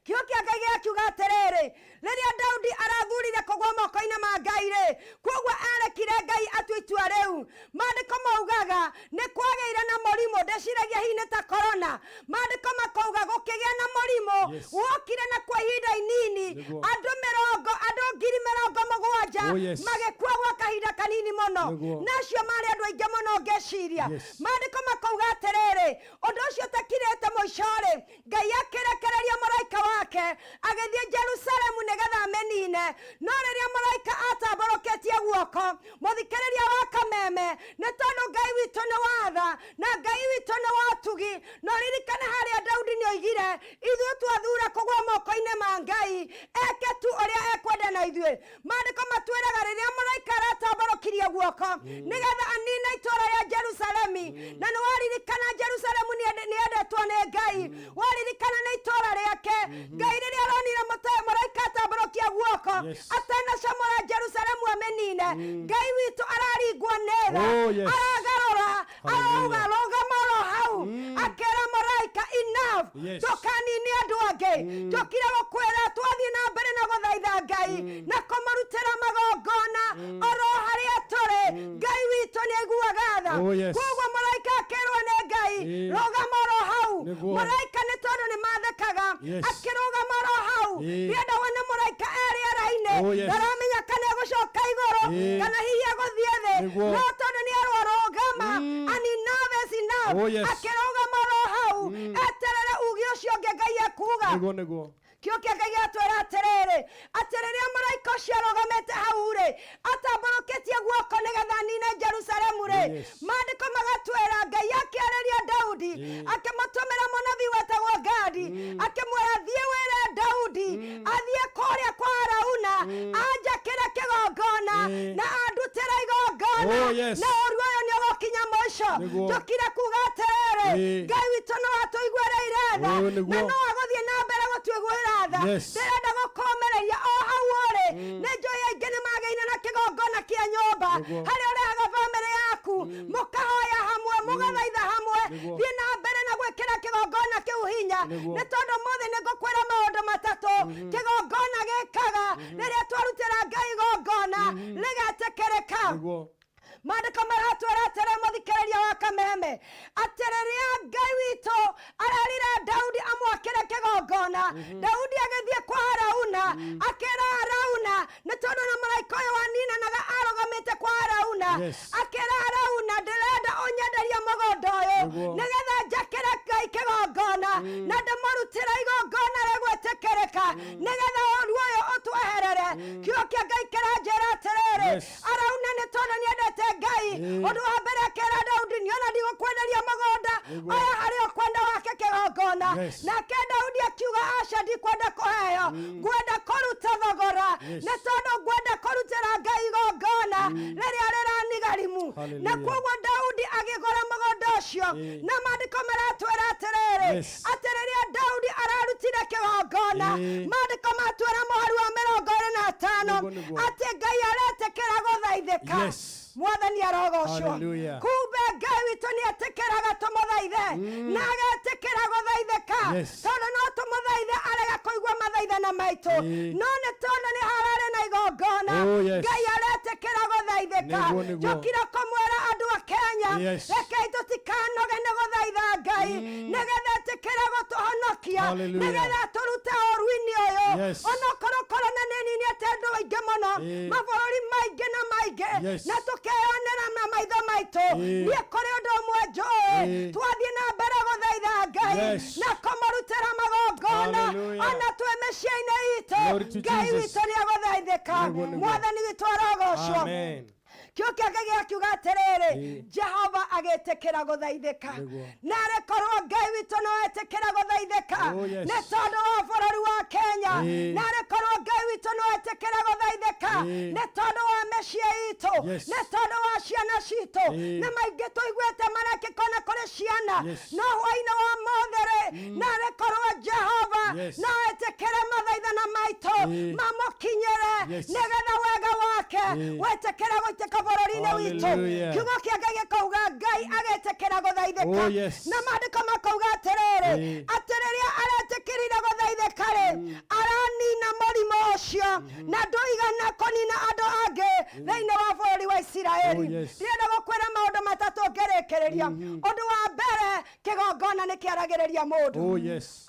Kiugo kĩa Ngai gĩakiuga atĩrĩrĩ, rĩrĩa Daudi arathurire kũgwa moko-inĩ ma Ngai rĩ, kwoguo arekire Ngai atue itua rĩu. Maandĩko maugaga nĩ kwagĩire na mũrimũ, ndĩciragia hihi nĩ ta corona. Maandĩko makauga gũkĩgĩa na mũrimũ wokire na kwa ihinda inini, andũ mĩrongo, andũ 70,000 magĩkua gwa kahinda kanini mũno. Na acio marĩ andũ aingĩ mũno ngĩciria. Maandĩko makauga atĩrĩrĩ, ũndũ ũcio ũtakirĩte mũico rĩ, Ngai akĩrekereria mũraika wake agĩthiĩ Jerusalemu nĩgetha amĩnine. No rĩrĩa mũraika atambũrũkĩtie guoko, mũthikĩrĩria wa Kameme, nĩ tondũ Ngai witũ nĩ watha na Ngai witũ nĩ ũtugi. Na ũririkane harĩa Daudi nĩ oigire, ithuĩ twathura kũgwa moko-inĩ ma Ngai, eke tu ũrĩa ekwenda na ithuĩ. Maandĩko matwĩraga rĩrĩa mũraika aratambũrũkirie guoko nĩgetha anine itũũra rĩa Jerusalemi, na nĩ waririkana Jerusalemu nĩ yendetwo nĩ Ngai, waririkana nĩ itũũra rĩake. Ngai rĩrĩa aronire mũraika atambũrũkia guoko atanacamũra Jerusalemu amĩnine, Ngai witũ araringwo nĩ tha, aragarũra, arauga rũgama oro hau, akĩra mũraika enough, ndũkanine andũ angĩ. Njũkire gũkwĩra twathiĩ na mbere na gũthaitha Ngai na kũmũrutĩra magongona oro harĩa tũrĩ, Ngai witũ nĩ aiguaga tha. Koguo mũraika akĩrwo nĩ Ngai, rũgama oro hau. Mũraika nĩ tondũ nĩ mathekaga, akĩrũgama oro hau. Ndĩrenda wone mũraika e rĩera-inĩ, ndaramenya kana egũcoka igũrũ kana hihi egũthiĩ thĩ, no tondũ nĩ erwo rũgama, and enough is enough, akĩrũgama oro hau eterere uge ũcio ũngĩ Ngai ekuga. Nĩguo. Kĩo kĩa Ngai gĩatwĩra atĩrĩrĩ, atĩ rĩrĩa mũraika ũcio arũgamĩte hau rĩ, atambũrũkĩtie guoko nĩgetha anine Jerusalemu rĩ, maandĩko magatwĩra Ngai akĩarĩria Daudi, akĩmũtũmĩra mũnabii wetagwo Gadi, akĩmwĩra thiĩ wĩre Daudi athiĩ kũrĩa kwa Arauna anjakĩre kĩgongona na andutĩre igongona, na ũru ũyũ nĩ ũgũkinya mũico. Njũkire kuga atĩrĩrĩ, Ngai witũ no atũiguĩrĩire tha, na no agũthiĩ na mbere gũtuiguĩra tha. Ndĩrenda gũkũmĩrĩria o hau ũrĩ. Nĩ njũĩ aingĩ nĩ magĩire na kĩgongona kĩa nyũmba, harĩa ũrehaga bamĩrĩ yaku, mũkahoya hamwe, mũgathaitha hamwe. Thiĩ na mbere na gwĩkĩra kĩgongona kĩu hinya, nĩ tondũ ũmũthĩ nĩ ngũkwĩra maũndũ matatũ kĩgongona gĩkaga rĩrĩa twarutĩra Ngai igongona rĩgetĩkĩrĩka. Maandĩko maratwĩra atĩrĩ, mũthikĩrĩria wa Kameme, atĩ rĩrĩa Ngai witũ arerire Daudi amwakĩre kĩgongona, Daudi agĩthiĩ kwa Arauna, akĩra Arauna, nĩ tondũ na mũraika ũyũ waninanaga arũgamĩte kwa Arauna, akĩra Arauna, ndĩrenda ũnyenderie mũgũnda ũyũ nĩgetha njakĩre Ngai kĩgongona na ndĩmũrutĩre igongona rĩgwĩtĩkĩrĩka, nĩgetha ũru ũyũ ũtweherere. Kiugo kĩa Ngai kĩranjĩra atĩrĩrĩ, Arauna nĩ tondũ nĩ endete Ngai, ũndũ wa mbere akĩra Daudi, niona ndigũkwenderia mũgũnda, oya harĩa ũkwenda wake kĩgongona. Nake Daudi akiuga, aca, ndikwenda kũheo, ngwenda kũruta thogora, nĩ tondũ ngwenda kũrutĩra Ngai igongona rĩrĩa rĩranigarimu. Na koguo Daudi agĩgũra mũgũnda ũcio, na maandĩko maratwĩra atĩrĩrĩ, atĩ rĩrĩa Daudi ararutire kĩgongona, maandĩko matwĩra mũhari wa 25 atĩ Ngai aretĩkĩra gũthaithĩka. Mwathani arogocwo. Kumbe Ngai witũ nĩ etĩkĩraga tũmũthaithe na agetĩkĩra gũthaithĩka, tondũ no tũmũthaithe arega kũigua mathaithana maitũ, no nĩ tondũ nĩ hararĩ na igongona, Ngai aretĩkĩra gũthaithĩka. Njũkire kũmwĩra andũ a Kenya, rekei tũtikanoge nĩ gũthaitha Ngai, nĩgetha etĩkĩre gũtũhonokia, nĩgetha tũrute ũru-inĩ ũyũ. Onokorwo korona nĩ ĩninĩte andũ aingĩ mũno, mabũrũri maingĩ na maingĩ, na tũkeyonera na maitho maitũ, niĩ kũrĩ ũndũ ũmwe njũĩ, twathiĩ na mbere gũthaitha Ngai na kũmũrutĩra magongona ona twĩ mĩciĩ-inĩ itũ, Ngai witũ nĩ egũthaithĩka. Mwathani witũ arogocwo. Kĩo kĩa Ngai gĩakiuga atĩrĩrĩ, Jehova agĩtĩkĩra gũthaithĩka. Narĩ korwo Ngai witũ no etĩkĩra gũthaithĩka nĩ tondũ wa bũrũri wa Kenya, narĩ korwo Ngai witũ no etĩkĩra gũthaithĩka nĩ tondũ wa mĩciĩ itũ, nĩ tondũ wa ciana citũ, nĩ maingĩ tũiguĩte marekĩka ona kũrĩ ciana, no hwainĩ wa mothe rĩ, narĩ korwo Jehova no etĩkĩre mathaithana maitũ mamũkinyĩre, nĩgetha wega wake wetĩkĩre gũitĩka bũrũri-inĩ witũ. Kiugo kĩa Ngai gĩkauga Ngai agetĩkĩra gũthaithĩka, na maandĩko makauga atĩrĩrĩ, atĩ rĩrĩa aretĩkĩrire gũthaithĩka rĩ, aranina mũrimũ ũcio na ndũigana kũnina andũ angĩ thĩinĩ wa bũrũri wa Isiraeli. Ndĩrenda gũkwĩra maũndũ matatũ ngĩrĩkĩrĩria. Ũndũ wa mbere, kĩgongona nĩ kĩaragĩrĩria mũndũ.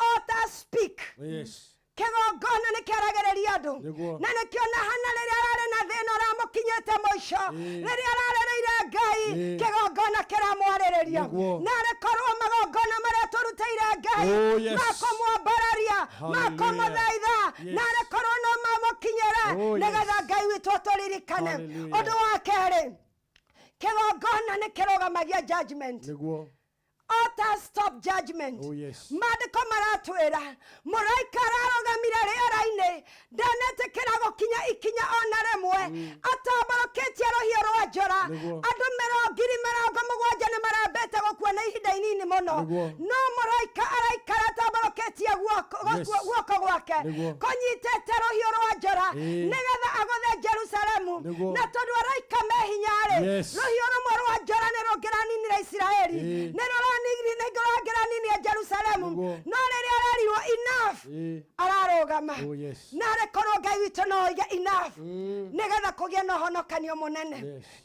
Altar speak. Kĩgongona nĩ kĩaragĩrĩria andũ. Na nĩkĩo na Hana rĩrĩa ararĩ na thĩna ũramũkinyĩte mũico, rĩrĩa ararĩrĩire Ngai, kĩgongona kĩramwarĩrĩria. Na arĩkorwo magongona marĩa tũrutĩire Ngai makũmwambararia, makũmũthaitha, na arĩkorwo no mamũkinyĩre, nĩgetha Ngai witũ atũririkane. Ũndũ wa kerĩ, kĩgongona nĩ kĩrũgamagia judgment. Utter stop judgment. Oh, yes. Maandĩko maratwĩra mũraika ararũgamire rĩera-inĩ, ndanetĩkĩra gũkinya ikinya ona rĩmwe, atambũrũkĩtie rũhiũ rwa njora. Nĩguo. Andũ 70,000 nĩ marambĩte gũkua na ihinda inini mũno. Nĩguo. No mũraika araikara atambũrũkĩtie guoko Yes. guoko gwake Nĩguo. kũnyitĩte rũhiũ rwa njora nĩgetha agũthe Jerusalemu. Nĩguo. Na tondũ araika me hinya-rĩ, rũhiũ rũmwe rwa njora nĩ rũngĩraninire Isiraeli, nĩ rũrangĩraninire Jerusalemu. Nĩguo. No rĩrĩa arerirwo enough, ararũgama. Oh, yes. Narĩ korwo Ngai witũ no oige enough nĩgetha kũgĩe na ũhonokanio mũnene.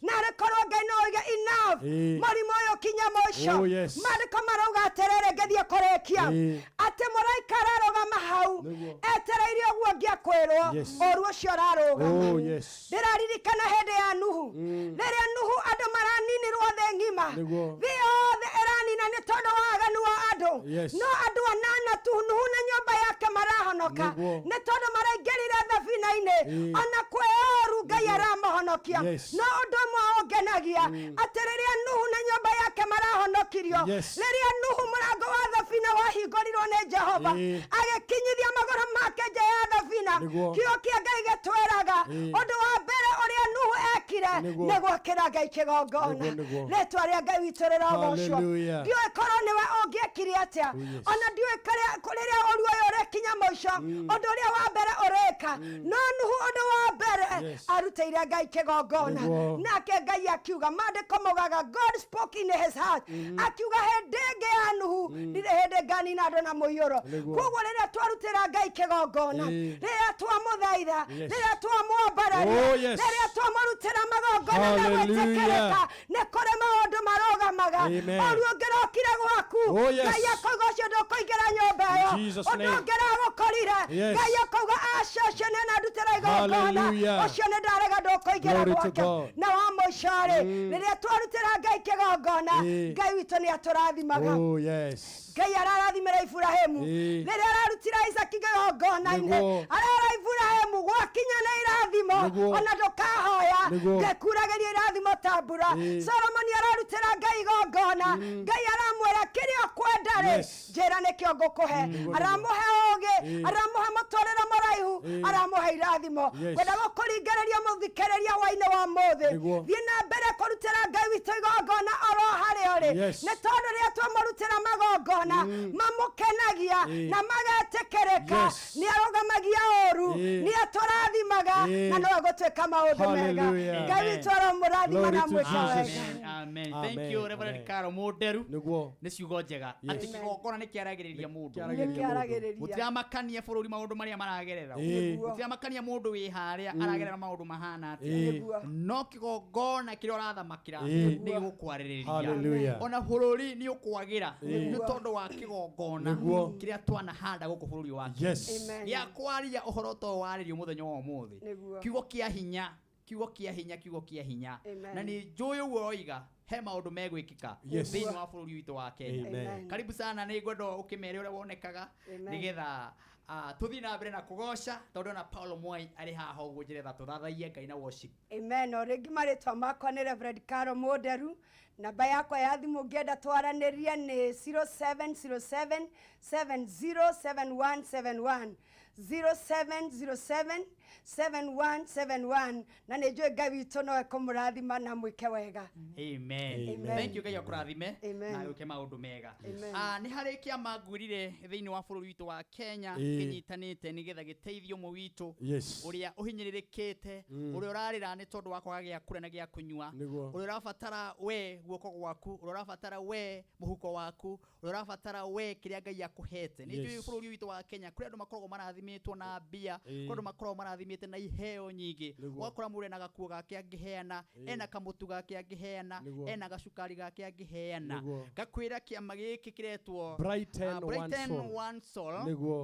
Narĩ korwo Ngai no oige enough, mũrimũ ũyũ ũkinye mũico. Oh, yes. Maandĩko marauga atĩrĩrĩ, ngĩthiĩ kũrĩkia, atĩ mũraika ararũgama hau Nĩguo. etereire ũguo ngĩakwĩrwo ũru ũcio ũrarũgama. Oh, yes. Ndĩraririkana hĩndĩ ya Nuhu, rĩrĩa Nuhu andũ maraninirwo thĩ ng'ima. Nĩguo. Thĩ yothe ĩranina nĩ tondũ wa aganu wa andũ. No andũ anana tu, Nuhu na nyũmba yake, marahonoka Nĩguo. nĩ tondũ maraingĩrire thabina-inĩ. Ona kwĩ ũru Ngai aramahonokia. No ũndũ ũmwe ũngenagia, atĩ rĩrĩa Nuhu na nyũmba yake marahonokirio, rĩrĩa Nuhu mũrango wa thabina wahingũrirwo nĩ Jehova, agĩkinyithia magũrũ make nja ya thabina, Nĩguo. kiugo kĩa Ngai gĩtwĩraga ũndũ wa mbere ũrĩa Nuhu ekire Nĩguo. nĩ gwakĩra Ngai kĩgongona. Nĩguo, nĩguo. Rĩtwa rĩa Ngai witũ rĩrogocwo. Hallelujah. Ndiũĩ korwo nĩwe ũngĩekire atĩa. Oh, yes. Ona ndiũĩ rĩrĩa ũru ũyũ ũrĩkinya mũico, ũndũ ũrĩa wa mbere ũrĩka. No Nuhu ũndũ wa mbere arutĩire Ngai kĩgongona. Nĩguo. Nake Ngai akiuga, maandĩko maugaga God spoke in his heart, akiuga hĩndĩ ĩngĩ ya Nuhu ndirĩ hĩndĩ nganina andũ na mũiyũro. Nĩguo. Koguo rĩrĩa twarutĩra Ngai kĩgongona, rĩrĩa twamũthaitha, rĩrĩa twamwambararia, Oh, yes. rĩrĩa twamũrutĩra magongona na Hallelujah. gwĩtĩkĩrĩka, nĩ kũrĩ maũndũ marũgamaga. Amen. Ũru ũngĩrokire gwaku, Oh, yes. Ngai akauga ũcio ndũkũingĩra nyũmba ĩyo. In Jesus' Ũndũ name. ũngĩragũkorire, Ngai akauga aca, ũcio nĩ na ndutĩra igongona, Hallelujah. ũcio nĩ ndarega ndũkũingĩra Glory to gwake. God. Na wa mũico-rĩ, rĩrĩa twarutĩra Ngai kĩgongona, Ngai witũ nĩ atũrathimaga. Oh, yes. Ngai ararathimĩra Iburahĩmu rĩrĩa ararutira Isaki kĩgongona-inĩ. Arera Iburahĩmu, gwakinya nĩ irathimo, ona ndũkahoya, ngĩkuragĩria irathimo ta mbura. Solomoni ararutĩra Ngai igongona, Ngai aramwĩra kĩrĩa ũkwenda rĩ, njĩra nĩkĩo ngũkũhe. Aramũhe ũũgĩ, aramũhe mũtũrĩre mũraihu, aramũhe irathimo. Ngwenda gũkũringĩrĩria, mũthikĩrĩria wa-inĩ wa mũthĩ, thiĩ na mbere kũrutĩra Ngai witũ igongona oro harĩa ũrĩ, nĩ tondũ rĩrĩa twamũrutĩra magongona mamũkenagia na magetĩkĩrĩka, nĩ arũgamagia ũru, nĩ atũrathimaga, na no egũtuĩka maũndũ mega. Hallelujah. Ngai witũ aromũrathima Glory na to mwĩka Jesus. wega. Amen. Thank Amen. you, Reverend Amen. Caro Mũnderu. Nĩguo. Nĩ ciugo njega atĩ kĩgongona nĩ kĩaragĩrĩria mũndũ. Kĩaragĩrĩria mũndũ. Nĩkĩaragĩrĩria. Gũtiramakania bũrũri maũndũ marĩa maragerera, Nĩguo. gũtiramakania mũndũ wĩ harĩa aragerera maũndũ mahana atĩa, Nĩguo. no kĩgongona kĩrĩa ũrathamakĩra nĩ gĩgũkwarĩrĩria. Hallelujah. Ona bũrũri nĩ ũkwagĩra nĩ tondũ wa kĩgongona Nĩguo. kĩrĩa twanahanda gũkũ bũrũri wa Kenya. Yes. Amen. Gĩa kwaria ũhoro to warĩrio mũthenya wa ũmũthĩ. Nĩguo. Kiugo kĩa hinya, kiugo kĩa hinya, kiugo kĩa hinya. Amen. Na nĩ njũĩ ũguo ũroiga he maũndũ megwĩkĩka thĩinĩ wa bũrũri witũ wa Kenya. Amen. Amen. Karibu sana, nĩ ngwenda ũkĩmere ũrĩa wonekaga Amen. nĩgetha tũthiĩ na mbere na kũgoca, tondũ ona Paulo Mwai arĩ haha ũguo njeretha tũthathaiye Ngai na worship. Amen. O rĩngĩ marĩtwa makwa nĩ Reverend Caro Mũnderu. Namba yakwa ya thimũ ũngĩenda twaranĩrie nĩ 0707 707171, 0707 7171, na nĩ njũĩ Ngai witũ no ekũmũrathima na mwĩke wega. Amen. Amen. Thank you, Ngai akũrathime Amen. na gwĩke maũndũ mega. Amen. Nĩ harĩ kĩama ngwĩrire thĩinĩ wa bũrũri witũ wa Kenya kĩnyitanĩte nĩgetha gĩteithie ũmwe witũ ũrĩa ũhinyĩrĩrĩkĩte, ũrĩa ũrarĩra nĩ tondũ wa kwaga gĩa kũrĩa na gĩa kũnyua, ũrĩa ũrabatara we guoko gwaku, ũrĩa ũrabatara we mũhuko waku, ũrĩa ũrabatara we kĩrĩa Ngai akũhete. Nĩ njũĩ bũrũri witũ wa Kenya kũrĩ andũ makoragwo marathimĩtwo na mbia, kũrĩ andũ makoragwo marathimĩte na iheo nyingĩ. Ũgakora mũndũ ena gakuo gake angĩheana, ena kamũtu gake angĩheana, ena gacukari gake angĩheana. Ngakwĩra kĩama gĩkĩ kĩretwo Brighten One Brighten Soul. One Soul.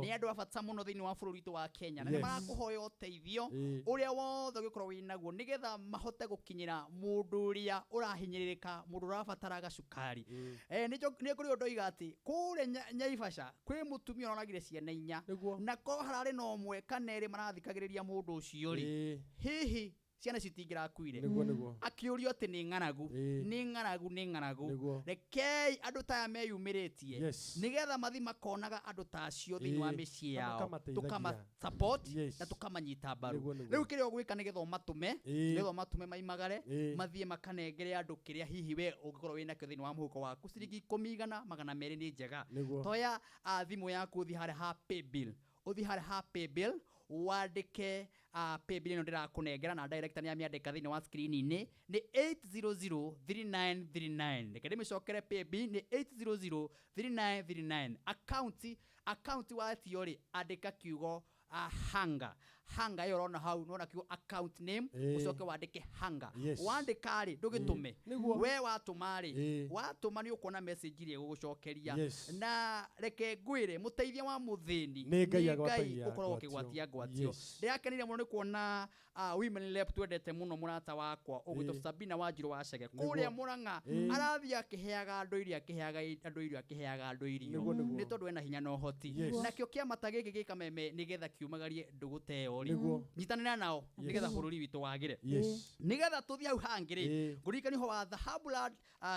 Nĩ andũ a bata mũno thĩinĩ wa bũrũri witũ wa Kenya na nĩ marakũhoya ũteithio ũrĩa wothe ũngĩkorwo wĩ naguo nĩgetha mahote gũkinyĩra mũndũ ũrĩa ũrahinyĩrĩrĩka, mũndũ ũrabatara gacukari. Nĩ kũrĩ ũndũ oiga atĩ kũrĩa Nyaibasha kwĩ mũtumia ũroragire ciana inya, na korwo hararĩ na ũmwe kana erĩ marathikagĩrĩria mũndũ ũcio rĩ, hihi Ciana citingĩrakuire. Nĩguo, nĩguo. Akĩũrio atĩ nĩ ng'aragu. Nĩ ng'aragu, nĩ ng'aragu. Rekei andũ ta aya meyumĩrĩtie nĩgetha mathi makonaga andũ ta acio thĩinĩ wa mĩciĩ Na yao, makamateithagia. tũkama support na tũkamanyita mbaru. Nĩguo, nĩguo. Rĩu kĩrĩa ũgwĩka nĩgetha ũmatũme, nĩgetha ũmatũme maimagare, mathiĩ makanengere andũ kĩrĩa hihi we ũngĩkorwo wĩ nakĩo thĩinĩ wa mũhuko waku, ciringi 10, 100, 200 nĩ njega. Toya thimũ yaku, ũthiĩ harĩa ha paybill, ũthiĩ harĩa ha paybill, wandĩke paybill ĩno ndĩrakũnengera, na director nĩ amĩandĩka thĩinĩ wa screen-inĩ, nĩ 8003939. Reke ndĩmĩcokere, paybill nĩ 8003939. Account watio rĩ, andĩka kiugo hanga, hanga ĩyo ũrona hau, nĩwona kiugo account name, ũcoke wandĩke hanga. Wandĩka rĩ, ndũgĩtũme. We watũma rĩ, watũma nĩ ũkuona message iria ĩgũgũcokeria. Na reke ngwĩre, mũteithia wa mũthĩni Nĩ Ngai nĩ agwatagia Ngai ũkoragwo ngwatio. ũkĩgwatia ngwatio. Ndĩrakenire mũno nĩ kuona women rep twendete mũno, mũrata wakwa ũgwĩtwo Sabina Wanjiru wa Chege kũrĩa Mũrang'a, arathiĩ akĩheaga andũ irio, akĩheaga andũ irio, akĩheaga andũ irio, Nĩguo, nĩguo. nĩ tondũ ena hinya na ũhoti. Nakĩo kĩama ta gĩkĩ gĩ Kameme, nĩgetha kiumagarie ndũgũ ta ĩyo rĩ, nyitanĩra nao nĩgetha bũrũri witũ wagĩre. Nĩgetha tũthiĩ hau hangĩ rĩ, ngũririkania ũhoro wa Dhahabu Land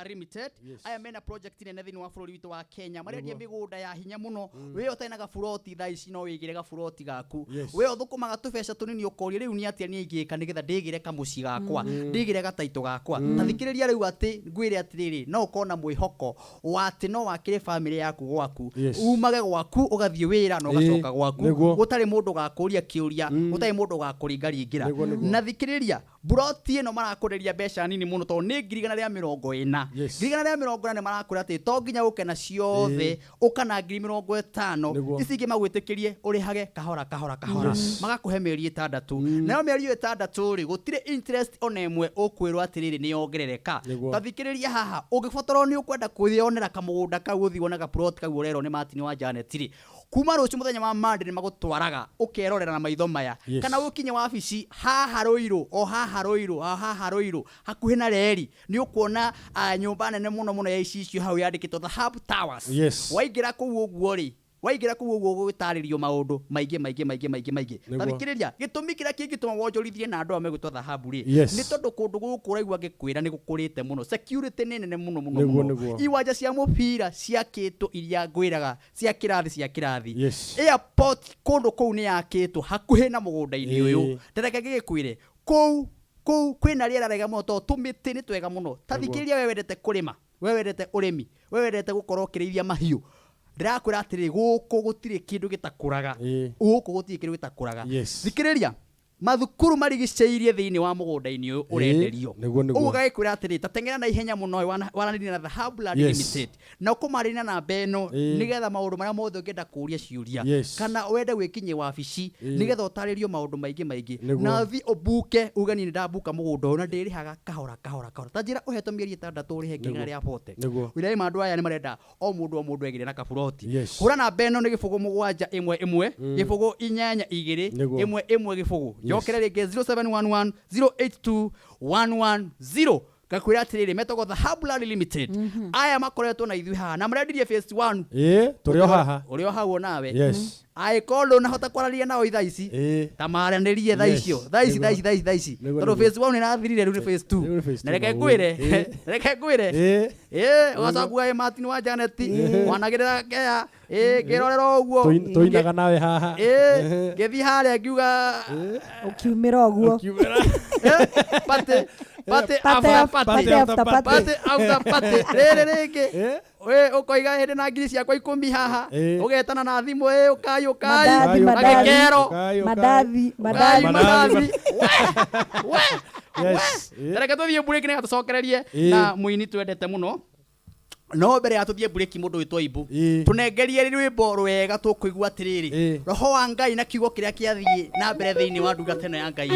Limited. Aya mena project nene thĩinĩ wa bũrũri witũ wa Kenya, marendia mĩgũnda ya hinya mũno. We ũtarĩ na gaburoti thaa ici no wĩigĩre gaburoti gaku. We ũthũkũmaga tũbeca tũnini, ũkoria rĩu nĩ atĩa niĩ ingĩka nĩgetha ndĩgĩre kamũciĩ gakwa, ndĩgĩre gataitũ gakwa? Ta thikĩrĩria rĩu, atĩ ngwĩre atĩrĩrĩ, no ũkorwo na mwĩhoko wa atĩ no wakĩre bamĩrĩ yaku gwaku, umage gwaku ũgathiĩ wĩra na ũgacoka gwaku, gũtarĩ mũndũ ũgakũria kĩũria, gũtarĩ mũndũ ũgakũringaringĩra. Nĩguo, nĩguo. Na thikĩrĩria, buroti ĩno marakũrĩria mbeca nini mũno, tondũ nĩ 140,000. 140,000 nĩ marakũra atĩ to nginya ũke na ciothe, ũka na 50,000. Ici ingĩ magwĩtĩkĩrie ũrĩhage kahora kahora kahora, magakũhe mĩeri 6. Nayo mĩeri ĩyo 6 rĩ, gũtirĩ interest ona ĩmwe ũkwĩrwo atĩrĩrĩ nĩ yongerereka. Ta thikĩrĩria haha, ũngĩbatarwo nĩ ũkwenda kwĩyonera kamũgũnda kau, ũthiĩ wone gaplot kau ũrerwo nĩ Martin wa Janet rĩ, kuma rũciũ mũthenya wa Monday nĩ magũtwaraga ũkerorera na maitho maya. Kana ũkinye wabici haha Rũirũ, o haha Rũirũ, o haha Rũirũ, hakuhĩ na reri, nĩ ũkuona nyũmba nene mũno mũno ya icicio hau yandĩkĩtwo The Hub Towers. Waingĩra kũu ũguo rĩ, waingĩra kũu ũguo ũgũtarĩrio maũndũ maingĩ maingĩ maingĩ maingĩ maingĩ. Ta thikĩrĩria, gĩtũmi kĩrĩa kĩngĩtũma wonjorithie na andũ aya megwĩtwo Dhahabu rĩ, nĩ tondũ kũndũ gũkũ ũraigua ngĩkwĩra nĩ gũkũrĩte mũno, security nĩ nene mũno mũno mũno. Iwanja cia mũbira ciakĩtwo iria ngwĩraga cia kĩrathi, cia kĩrathi. Airport kũndũ kũu nĩ yakĩtwo hakuhĩ na mũgũnda-inĩ ũyũ. Tareke ngĩgĩkwĩre, kũu kũu kwĩna rĩera rĩega mũno, tondũ tũmĩtĩ nĩ twega mũno. Ta thikĩrĩria, we wendete kũrĩma, we wendete ũrĩmi, we wendete gũkorwo ũkĩrĩithia mahiũ, ndĩrakwĩra atĩrĩ, gũkũ gũtirĩ kĩndũ gĩtakũraga. Gũkũ gũtirĩ kĩndũ gĩtakũraga. Thikĩrĩria, mathukuru marigicĩirie thĩinĩ wa mũgũnda-inĩ ũyũ ũrenderio. Nĩguo. Ũguo gagĩkwĩra atĩrĩ, ta teng'era na ihenya mũno, waranĩrie na Dhahabu Land Limited na ũkũmarĩria na namba ĩno, nĩgetha maũndũ marĩa mothe ũngĩenda kũũria ciũria, kana wende gwĩkinyia wabici nĩgetha ũtarĩrio maũndũ maingĩ maingĩ, na ũthiĩ ũmbuke uge niĩ nĩndambuka mũgũnda ũyũ na ndĩrĩhaga kahora kahora kahora. Ta njĩra, ũhetwo mĩeri 6 ũrĩhe 140,000. Wĩra andũ aya nĩ marenda o mũndũ o mũndũ egĩre na kaburoti. Hũra namba ĩno, nĩ 0 7 1 1 0 8 2 1 1 0. Njokere rĩngĩ, 0711 082 110. Ngakwĩra atĩrĩrĩ, metagwo Dhahabu Land Limited. Aya makoretwo na ithuĩ haha na marendirie phase 1. Ĩĩ, tũrĩ o haha. Ũrĩ o hau o nawe. Angĩkorwo ndũnahota kwaranĩria nao ithaa ici, ta maranĩrie thaa icio, thaa ici, thaa ici, thaa ici, thaa ici, tondũ phase 1 ĩrathirire, rĩu nĩ phase 2. Rĩu nĩ phase Na 2 reke mau. ngwĩre, reke ngwĩre, ũgacoka kuga ĩ Martin wa Janet wanagĩrĩra kea ngĩrorera ũguo. Tũinaga nawe haha. Ngĩthiĩ harĩa ngiuga Ũkiumĩra ũguo. Ũkiumĩra. Party, party Party after party. Party after party. Party after party. Rĩrĩ rĩngĩ, we ũkoiga hĩndĩ na 10,000 haha, ũgetana na thimũ, ĩ ũkai, ũkai. Mandathi, na mandathi. gĩkero. Ũkai, ũkai. Mandathi, ũkai. mandathi. Mandathi. We, we. Reke tũthiĩ break nĩgetha tũcokererie na mũini twendete mũno. No mbere ya tũthiĩ break, mũndũ wĩtwo Ibu, tũnengerie rwĩmbo rwega tũkũigua atĩrĩrĩ, roho wa Ngai na kiugo kĩrĩa kĩathiĩ na mbere thĩinĩ wa ndungata ĩno ya Ngai,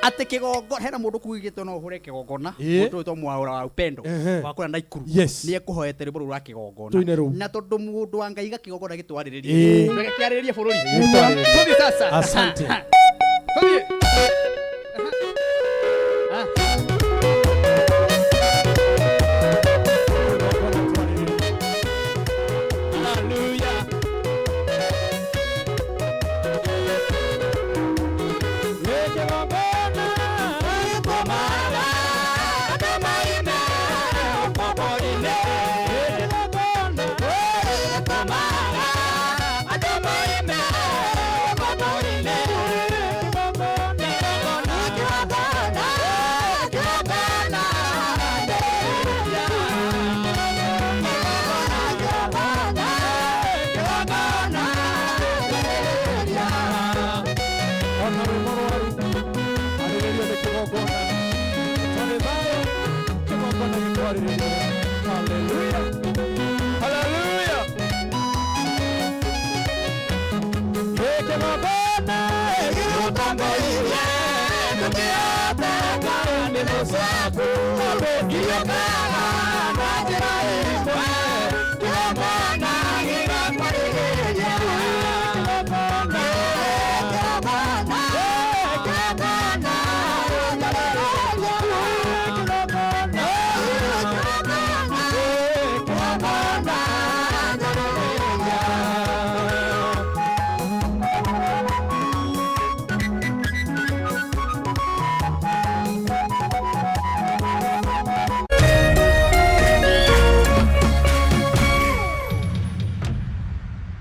atĩ kĩgongona hena mũndũ kugĩtwo no ũhũre kĩgongona, mũndũ wĩtwo Mwaũra wa Upendo wa kũrĩa Naikuru, nĩ ekũhoete rwĩmbo rũu rwa kĩgongona. Tũine rũu. Na tondũ mũndũ wa Ngai ga kĩgongona gĩtwarĩrĩrie, reke kĩarĩrĩrie bũrũri. Gĩtwarĩrĩrie. Tũthiĩ sasa. Asante. Tũthiĩ. Ah. Hallelujah. Kĩgongona. Twarĩrĩria.